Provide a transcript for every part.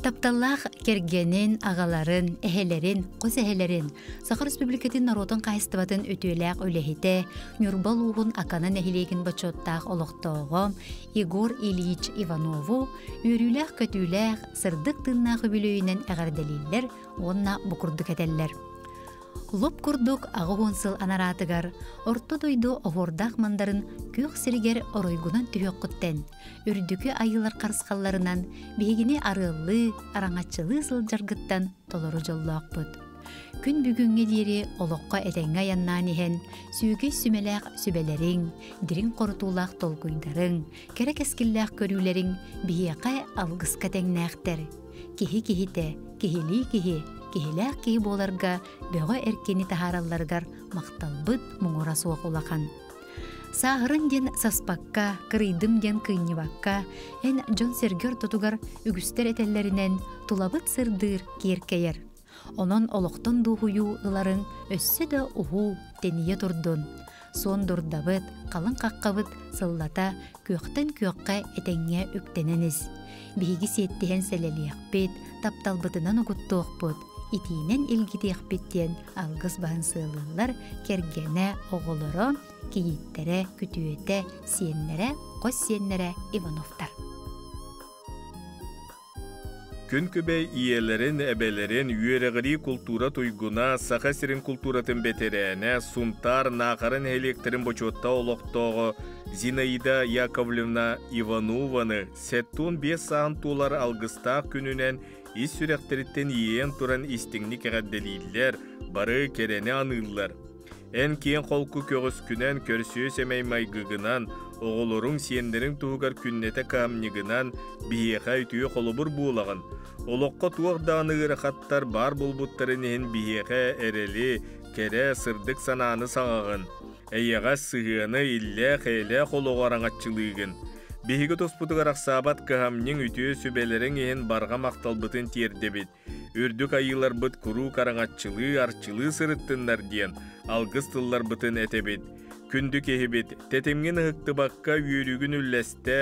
Тапталлаах кэргэнин, аҕаларын, эһэлэрин, хос эһэлэрин, Саха Республикатын норуотун хаһаайыстыбатын үтүөлээх үлэһитэ, Ньурба улууһун Акана нэһилиэгин бочуоттаах олохтооҕо Егор Ильич Иванову үөрүүлээх-көтүүлээх, сырдык тыыннаах үбүлүөйүнэн эҕэрдэлииллэр уонна бу курдук этэллэр. Лоп курдук 80 сыл анараатыгар Орто дойду оһуордаах мандарын күөх сиригэр оройгунан түһүөххүттэн, үрдүкү айыылар харысхалларынан биһигини арыаллыы, араҥаччылыы сылдьаргыттан толору дьоллоохпут. Күн бүгүҥҥэ диэри олоххо этэҥҥэ айаннаан иһэн, сүүкэй сүмэлээх сүбэлэриҥ, дириҥ хорутуулаах толкуйдарыҥ, кэрэ кэскиллээх көрүүлэриҥ биһиэхэ алгыска тэҥнээхтэр. Киһи киһитэ, киһилии киһи, киһилээх киһи буоларга бөҕө эркини таһааралларыгар махталбыт муҥура суох улахан. Сааһыран диэн саспакка, кырыйдым диэн кыынньыбакка, эн дьон-сэргэ ортотугар үгүстэр этэллэринэн тулабыт сырдыыр, киэркэйэр. Онон олохтон дуоһуйуу ыларыҥ өссө да уһуу, тэнийэ турдун. Суон дурдабыт, халыҥ хаххабыт сыллата күөхтэн күөххэ этэҥҥэ үктэнэн ис. Биһиги сиэттиһэн сэлэлиэхпит, тапталбытынан угуттуохпут, итиинэн илгитиэхпит диэн алгыс баһын сыалыыллар кэргэнэ, оҕолоро, кийииттэрэ, күтүөтэ, сиэннэрэ, хос сиэннэрэ Ивановтар. Күн күбэй ийэлэрин, эбэлэрин, үөрэҕирии култуура туйгуна, Саха сирин култууратын бэтэрээнэ, Сунтаар, Наахара нэһилиэктэрин бочуоттаах олохтооҕо Зинаида Яковлевна Иванованы 75 сааһын туолар алгыстаах күнүнэн ис сүрэхтэриттэн иэйэн туран истиҥник эҕэрдэлииллэр, бары кэрэни аныыллар. Эн киэҥ-холку көҕүскүнэн, көрсүө сэмэй майгыгынан, оҕолоруҥ, сиэннэриҥ туһугар күннэтэ кыһамньыгынан биһиэхэ үтүө холобур буолаҕын. Олоххо туох даҕаны ыарахаттар баар буолбуттарын иһин биһиэхэ эрэли, кэрэ, сырдык санааны саҕаҕын. Эйэҕэс сыһыаны, иллээх-эйэлээх олоҕу араҥаччылыыгын. Биһиги туспутугар ахсаабат кыһамньыҥ үтүө сүбэлэриҥ иһин барҕа махталбытын тиэрдэбит. Үрдүк айыыларбыт куруук араҥаччылыы, арчылыы сырыттыннар диэн алгыс тылларбытын этэбит. Күндү киһибит, тэтимҥин ыһыктыбакка үөрүүгүн үллэстэ,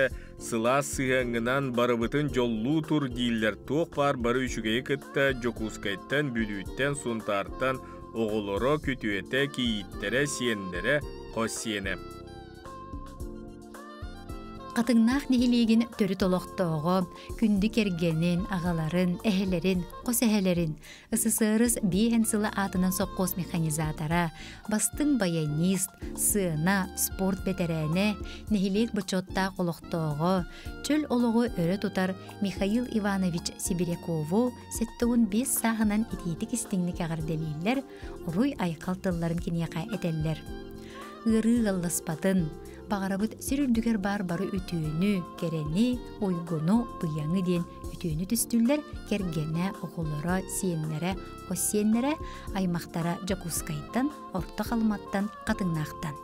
сылаас сыһыаҥҥынан барыбытын дьоллуу тур дииллэр туох баар бары үчүгэйи кытта Дьокуускайтан, Бүлүүттэн, Сунтаартан оҕолоро, күтүөтэ, кийииттэрэ, сиэннэрэ, хос сиэнэ. Хатыҥнаах нэһилиэгин төрүт олохтооҕо, күндү кэргэнин, аҕаларын, эһэлэрин, хос эһэлэрин, СССР биэһэн сыла аатынан сопхуос механизатора, бастыҥ баянист, сыана, спорт бэтэрээнэ, нэһилиэк бочуоттаах олохтооҕо, чөл олоҕу өрө тутар Михаил Иванович Сибирякову 75 сааһынан итиитик-истиҥник эҕэрдэлииллэр, уруй-айхал тылларын киниэхэ этэллэр. Ыарыы ыалласпатын, баҕарабыт сир үрдүгэр баар бары үтүөнү, кэрэни, уйгуну, быйаҥы диэн үтүөнү түстүүллэр кэргэнэ, оҕолоро, сиэннэрэ, хос сиэннэрэ, аймахтара Дьокуускайтан, Орто Халыматтан, Хатыҥнаахтан.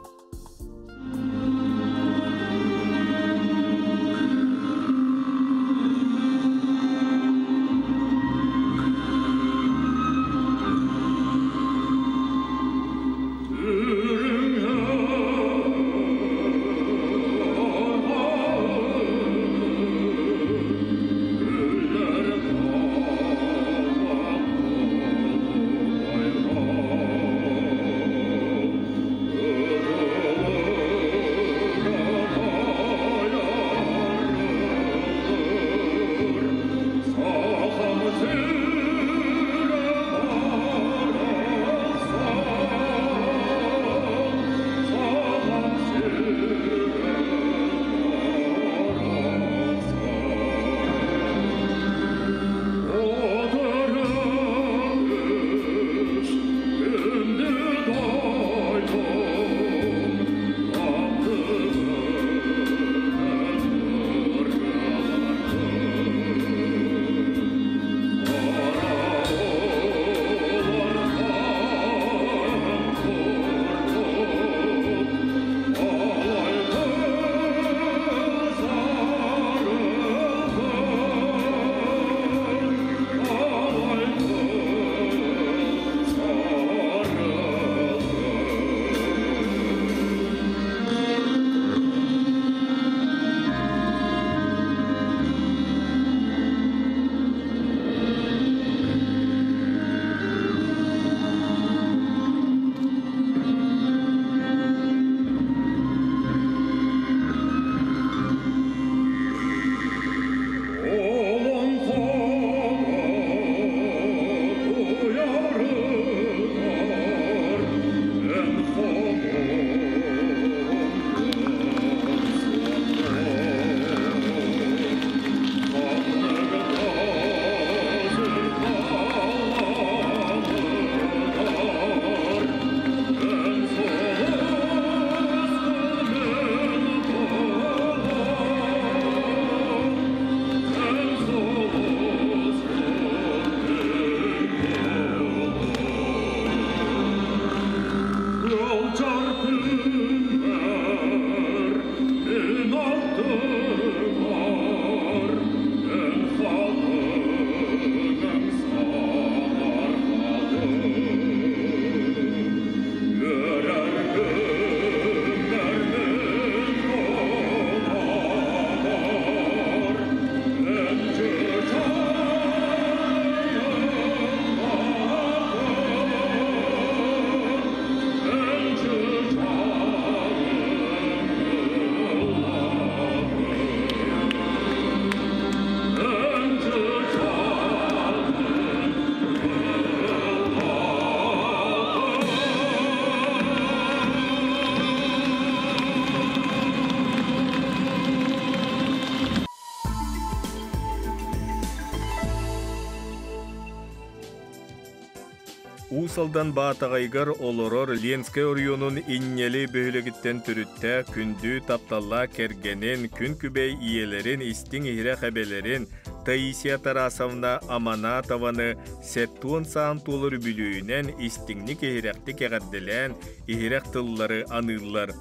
Уус Алдан Баатаҕайыгар олорор Ленскэй оройуонун Инньэли бөһүөлэгиттэн төрүттээх күндү тапталлаах кэргэнин, күн күбэй ийэлэрин, истиҥ-иһирэх эбэлэрин Таисия Тарасовна Аманатованы 70 саан туолар үбүлүөйүнэн истиҥник-иһирэхтик эҕэрдэлээн, иһирэх тыллары аныыллар.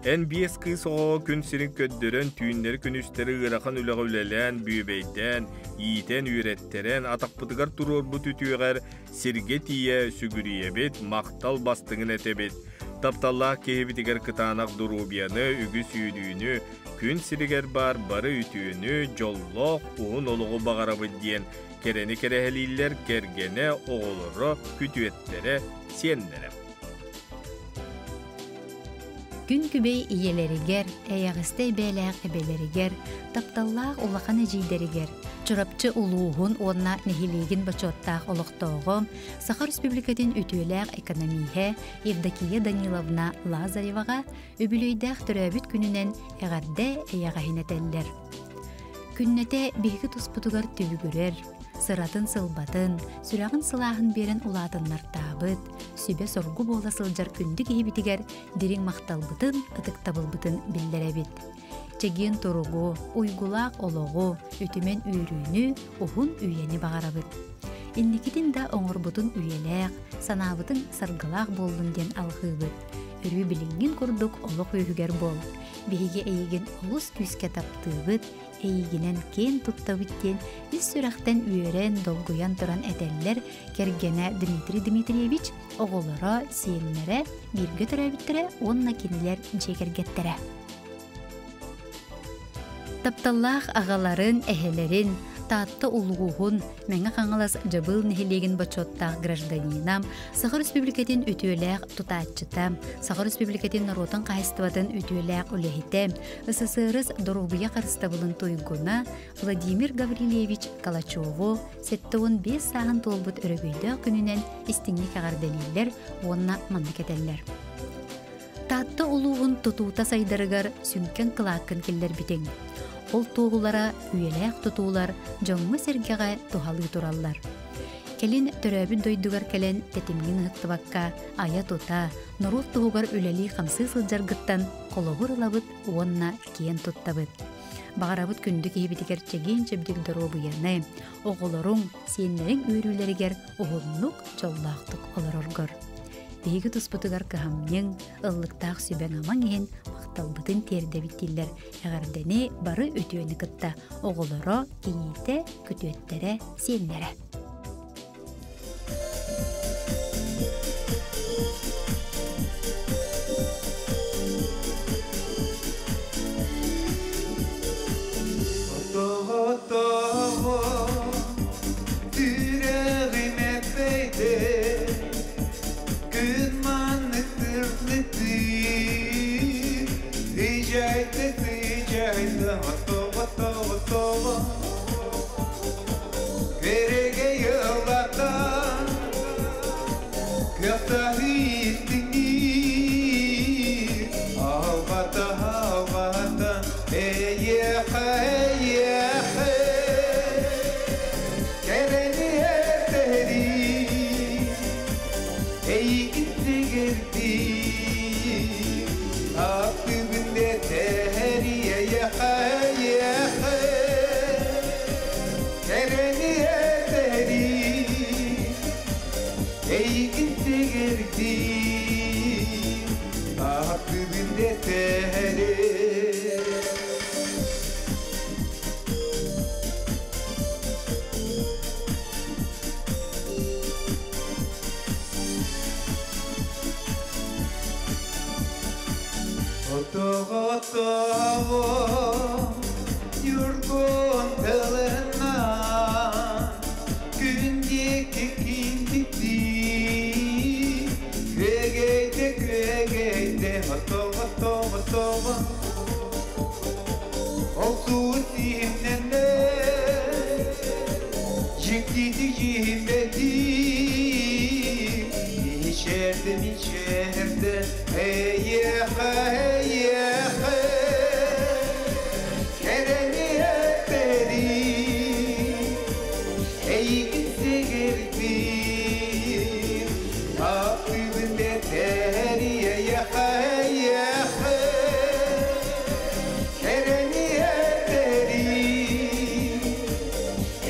Эн биэс кыыс оҕоҕо күн сирин көрдөрөн, түүннэри-күнүстэри ыарахан үлэҕэ үлэлээн, бүөбэйдээн, иитэн, үөрэттэрэн, атахпытыгар туруорбут үтүөҕэр сиргэ тиийэ сүгүрүйэбит, махтал бастыҥын этэбит. Тапталлаах киһибитигэр кытаанах доруобуйаны, үгүс үөрүүнү, күн сиригэр баар бары үтүөнү, дьоллоох, уһун олоҕу баҕарабыт диэн кэрэни кэрэһэлииллэр кэргэнэ, оҕолоро, күтүөттэрэ, сиэннэрэ. Күн күбэй ийэлэригэр, эйэҕэстэй бэйэлээх эбэлэригэр, тапталлаах улахан эдьиийдэригэр, Чурапчы улууһун уонна нэһилиэгин бочуоттаах олохтооҕо, Саха Республикатын үтүөлээх экономиһэ Евдокия Даниловна Лазареваҕа үбүлүөйдээх төрөөбүт күнүнэн эҕэрдэ эйэҕэһин этэллэр. Күннэтэ биһиги туспутугар түбүгүрэр, сыратын-сылбатын, сүрэҕин сылааһын биэрэн улаатыннартаабыт, сүбэ-соргу буола сылдьар күндү киһибитигэр дириҥ махталбытын, ытыктабылбытын биллэрэбит. Чэгиэн туругу, уйгулаах олоҕу, үтүмэн үөрүүнү, уһун үйэни баҕарабыт. Инникитин да оҥорбутун үйэлээх, санаабытын саргылаах буоллун диэн алҕыыбыт. Өрүү билиҥҥин курдук олох үөһүгэр буол. Биһиги эйигин олус күүскэ таптыыбыт, эйигинэн киэн туттабыт диэн ис сүрэхтэн үөрэн, долгуйан туран этэллэр кэргэнэ Дмитрий Дмитриевич, оҕолоро, сиэннэрэ, бииргэ төрөөбүттэрэ уонна кинилэр дьиэ кэргэттэрэ. Тапталлаах аҕаларын, эһэлэрин, Таатта улууһун, Мэҥэ Хаҥалас Дьабыыл нэһилиэгин бочуоттаах гражданина, Саха Республикатын үтүөлээх тутааччыта, Саха Республикатын норуотун хаһайыстыбатын үтүөлээх үлэһитэ, СССР доруобуйа харыстабылын туйгуна Владимир Гаврильевич Калачеву 75 сааһын туолбут өрөгөйдөөх күнүнэн истиҥник эҕэрдэлииллэр уонна маннык этэллэр. Таатта улууһун тутуута сайдарыгар сүҥкэн кылааккын киллэрбитиҥ. Ол туоһулара үйэлээх тутуулар дьоҥҥо-сэргэҕэ туһалыы тураллар. Кэлин төрөөбүт дойдугар кэлэн тэтимҥин ыһыктыбакка айа-тута, норуот туһугар үлэлии-хамсыы сылдьаргыттан холобур ылабыт уонна киэн туттабыт. Баҕарабыт күндү киһибитигэр чэгиэн-чэбдик доруобуйаны, оҕолоруҥ, сиэннэриҥ үөрүүлэригэр уһуннук, дьоллоохтук олороргор. Биһиги туспутугар кыһамньыҥ, ыллыктаах сүбэҥ-амаҥ иһин махталбытын тиэрдэбит дииллэр эҕэрдэни бары үтүөнү кытта оҕолоро, кийиитэ, күтүөттэрэ, сиэннэрэ.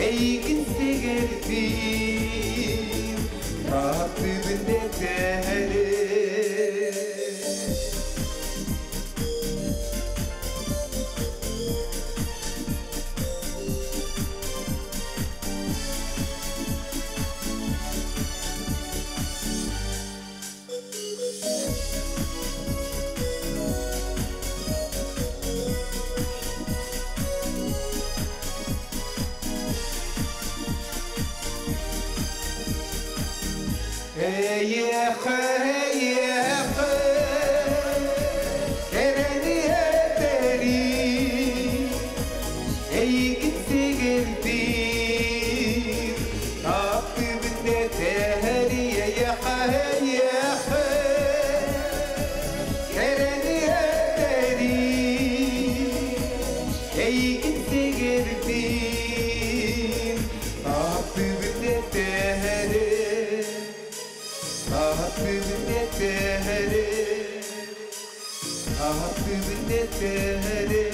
Эйигин сигэрдиин, таптыыбын дэтэри. Эйиэхэ, эйиэхэ, кэрэни этэри, эйигин сигэрдиир, таптыыбын дэтэри. Эйиэхэ, эйиэхэ, кэрэни этэри, эйигин сигэрдиир, таптыыбын дэтэри. Таптыыбын дэтэри, таптыыбын дэтэри.